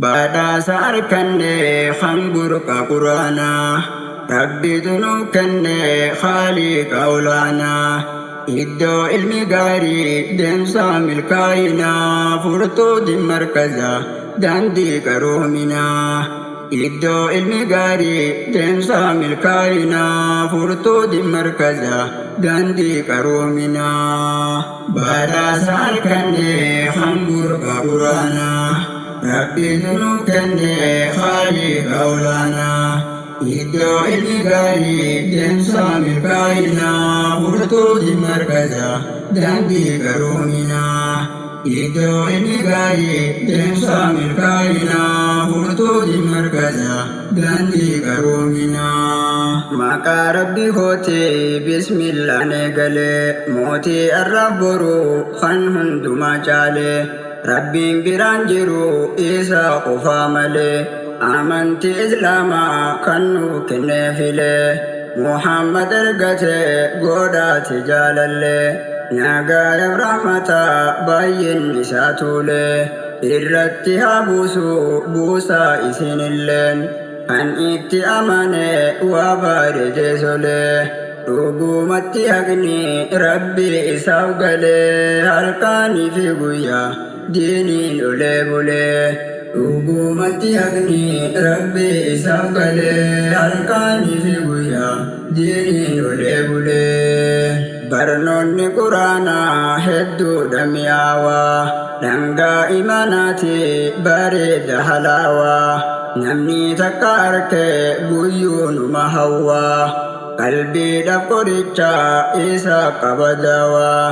Badhaasa arkanne kan burqa quraanaa, Rabbitu nu kenne Khaaliqa olaanaa. Iddoo ilmi gaarii deemsa milkaa'inaa, furtuu markaza daandii qaroominaa. Iddoo ilmi gaarii deemsa milkaa'inaa, furtuu markaza daandii qaroominaa. Badhaasa arkanne kan burqa quraanaa, Rabbitu nu kenne Khaaliqa olaanaa. Iddoo ilmi gaarii deemsa milkaa'inaa, furtuu markaza daandii qaroominaa. Iddoo ilmi gaarii deemsa milkaa'inaa, furtuu markaza daandii qaroominaa. Maqaa Rabbi kootee bismillaan eegalee, mootii arraaf boruu kan hundumaa caalee, Rabbiin biraan jiru isa qofaa malee, amantii Islaamaa kan nu kennee filee, Muhammad ergate godhaate jaalallee, nagaaya rahmata baay'een isaa tuulee, irratti haa buusu buusaa isinilleen, kan itti amane waa bareedee solee. Dhugumatti haqni Rabbi isaaf galee, halkanii fi guyyaa diiniin olee bulee. Dhugumatti haqni Rabbi isaaf galee, halkanii fi guyyaa diiniin olee bulee. Barnoonni quraanaa hedduudha mi'aawaa, dhangaa imanaati bareeda halaawaa. Namni takka arke guyyuunuma hawwaa, qalbiidhaaf qoricha isa qaba dawaa.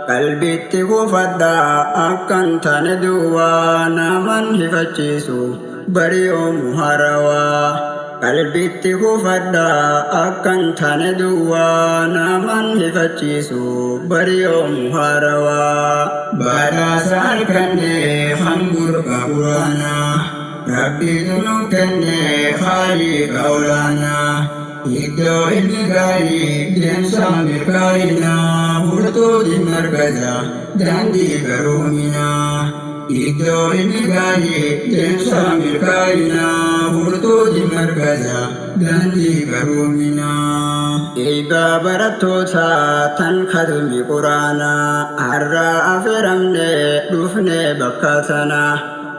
Qalbitti kuufadhaa akkan taane duwwaa, naman hifachiisu bariyoomu harawaa. Qalbitti kuufadhaa akkan taane duwwaa, naman hifachiisu bariyoomu harawaa. Badhaasa arkanne kan burqa quraanaa, Rabbitu nu kenne Khaaliqa olaanaa. Iddoo ilmi gaarii deemsa milkaa'inaa, furtuu markaza daandii qaroominaa. Iddoo ilmi gaarii deemsa milkaa'inaa, furtuu markaza daandii qaroominaa. Eebbaa barattoota tan katmi quraanaa, har'a affeeramne dhufne bakka tanaa.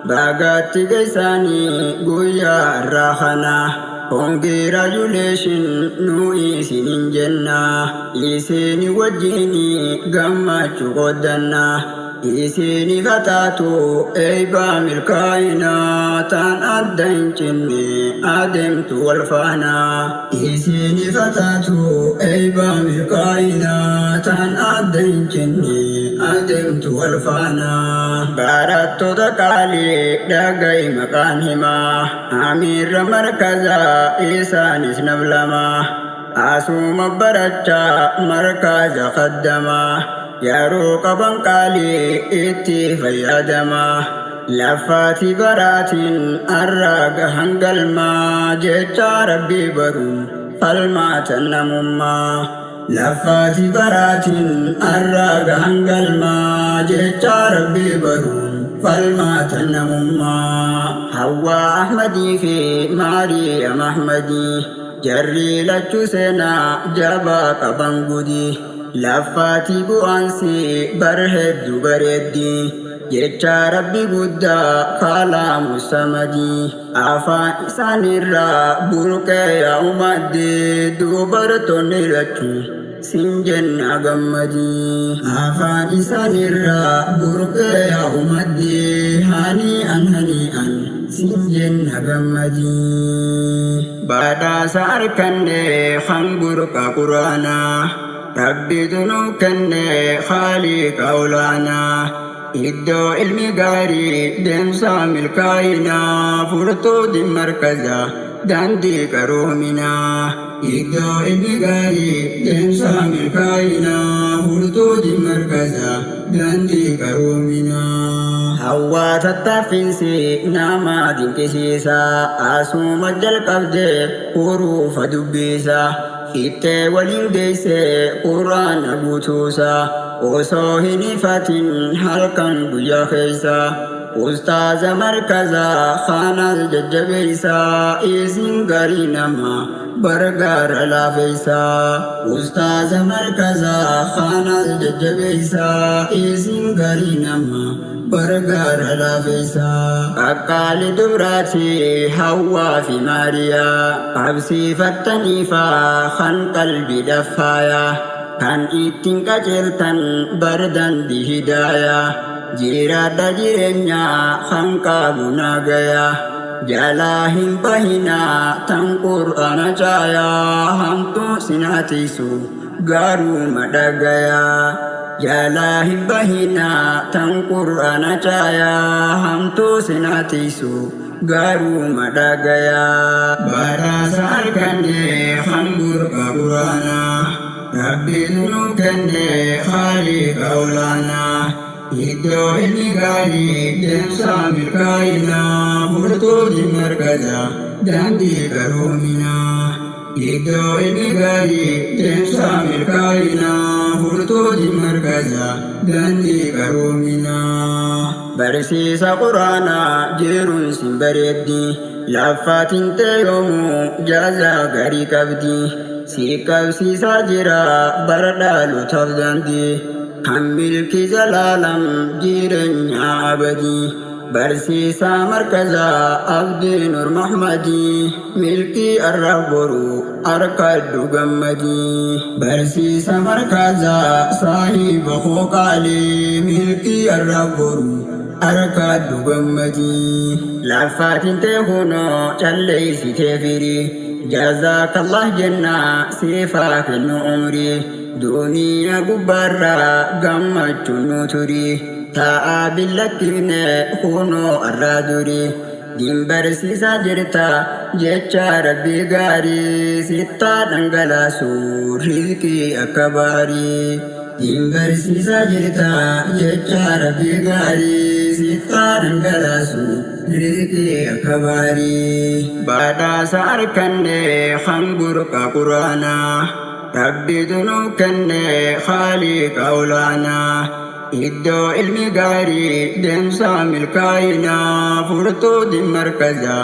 Baagaatti geessanii guyyaa har'aa kana. Congratulation nu isinin jenna, isin wajjini gammachuu qooddanna. Isini fataatu eebbaa milkaa'inaa, tan adda hin cinne adeemtu wal faana. Isini fataatu eebbaa milkaa'inaa, tan adda hin cinne adeemtu wal faana. Barattoota qaalii dhaga'i maqaan himaa, amiirra markazaa isaanis naf lama. Asuma barachaa markaza qaddamaa, yeroo qaban qaalii itti fayyadamaa. Lafaati baraatiin har'a gahan galmaa, jecha Rabbii baruun falmaata namummaa. Lafaati baraatiin har'a gahan galmaa, jecha Rabbii baruun falmaata namummaa. Hawwaa Ahmadii fi Maariyaam Ahmadii, jarri lachuu seenaa jabaa qaban gudii. Lafaati bu'aansi bar hedduu bareeddi, jecha Rabbi guddaa kalaamu samadii. Afaan isaaniirraa burqee yaa'u maddii, dubartoonni lachuu sin jenna gammadii. Afaan isaaniirraa burqee yaa'u maddii, hanii'an hanii'an sin jenna gammadii. Badhaasa arkanne kan burqa quraanaa, Rabbitu nu kenne Khaaliqa olaanaa. Iddoo ilmi gaarii deemsa milkaa'inaa, furtuu markaza daandii qaroominaa. Iddoo ilmi gaarii deemsa milkaa'inaa, furtuu markaza daandii qaroominaa. Hawwaa tattaaffiinsi nama dinqisiisa, asuma jalqabdee hurufa dubbisa. Fittee waliin geesse quraana guutuusa, osoo hin ifatin halkan guyyaa keessa. Ustaaza markazaa kanas jajjabeeysaa isin garii nama bargaara laafeeysaa. Ustaaza markazaa kanas jajjabeeysaa isin garii nama bargaara laafeeysaa. Qaqqaali dubraati Hawwaa fi Maariyaa qabsiifattaniifaa kan qalbii dhaffaayaa. Kan ittiin qajeeltan bardandi hidaayaa. Jiraadha jireenya kan qabu nagayaa. Jalaa hin bahinaa tan qur'aana caayaa. Hamtuu sinaatiisu gaaruma dhagayaa. Jalaa hin bahinaa tan qur'aana caayaa. Hamtuu sinaatiisu gaaruma dhagayaa. Badhaasa arganne kan burqa quraanaa. Rabbiin nu kenne khaaliqa olaanaa. Iddoo ilmi gaarii deemsa milkaa'inaa. Furtuuti markaza daandii qaroominaa. Iddoo ilmi gaarii deemsa milkaa'inaa. Furtuuti markaza daandii qaroominaa. Barsiisa quraanaa jiruun sin bareeddi. Laffaatiin ta'e yoomuu jaazaa gaarii qabdi. Si qabsiisaa jira bara dhaalootaaf daandii. Kan milki zalaalam jireenya abadii. Barsiisaa markazaa Abdii Nur Muhammadii. Milkii arraaf boru harkadhu gammadii. Barsiisa markazaa saahiba koo qaalii. Milkii arraaf boru harkadhu gammadii. Laffaatiin ta'e kunoo calleessitee firii. Jazaakallah jennaa siifaa kennu umrii. Duniyaa gubbaarraa gammachuun nu turii. Taa'aa billakkifne kunoo arraa durii. Diin barsiisaa jirta jecha rabbii gaarii. Sittaa dhangalaasu rizqii akka baarii. Diin barsiisaa jirta jecha rabbii gaarii. Sittaa dhangalaasu rizqii akka baarii. Badhaasa arganne kan burqa quraanaa. Rabbitu nu kenne khaaliqa olaanaa. Iddoo ilmi gaarii deemsa milkaa'inaa. Furtuuti markaza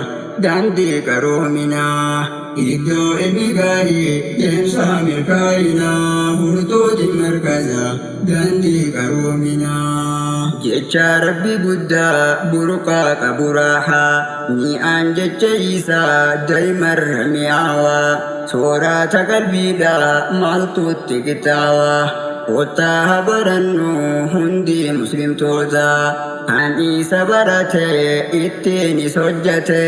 daandii qaroominaa. Iddoo ilmi gaarii deemsa milkaa'inaa. Furtuuti markaza daandii qaroominaa. Jecha rabbi guddaa burqaa qabu raahaa. Mi'aan jecha isaa daa'imarra mi'aawaa. Soorata qalbiidhaa maaltu itti qixxaawaa. Kottaa haa barannu hundi muslimtoota. Kan isa barate ittiin is hojjete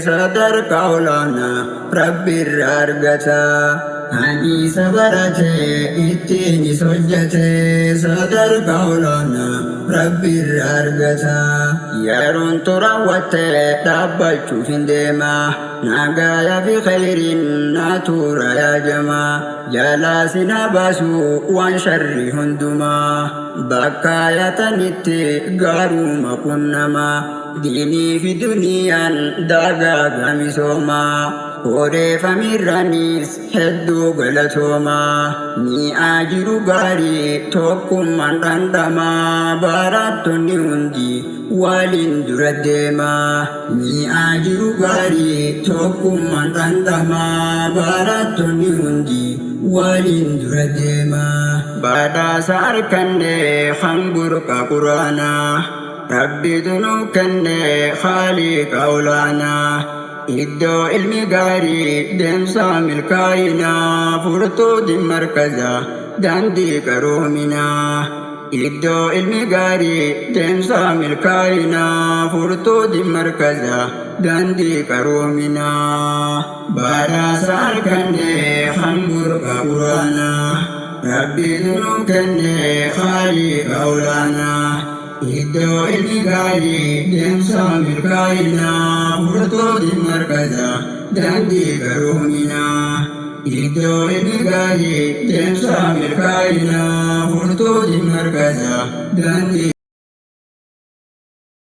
sadarkaa olaanaa rabbi irraa argata. Kan isa barate ittiin is hojjete sadarkaa olaanaa rabbi irraa argata. Yeroon raawwatte dhaabbachuuf hin deema. Nagayaa fi khayriin naa tuura yaa jamaa. Jalaa sinaa baasu waan sharri hundumaa. Bakka yaatanitti gaaruma qunnamaa. Diinii fi duniyaan dagaagaa misoomaa. Odeeffamirraanis hedduu galatoomaa. Mi'aa jiru gaarii tokkummaan dhandhamaa. Barattoonni hundi waliin dura deemaa. Mi'aa jiru gaarii tokkummaan dhandhamaa. Barattoonni hundi waliin dura deemaa. Badhaasa arganne kan burqa quraanaa. Rabbitu nu kenne khaaliqa olaanaa. Iddoo ilmi gaarii deemsa milkaa'inaa. Furtuuti markaza daandii qaroominaa. Iddoo ilmi gaarii deemsa milkaa'inaa. Furtuuti markaza daandii qaroominaa. Badhaasa arganne kan burqa quraanaa. Rabbitu nu kenne khaaliqa olaanaa. Iddoo ilmi gaarii deemsa milkaa'inaa. Furtuuti markaza daandii qaroominaa. Iddoo ilmi gaarii deemsa milkaa'inaa. Furtuuti markaza daandii.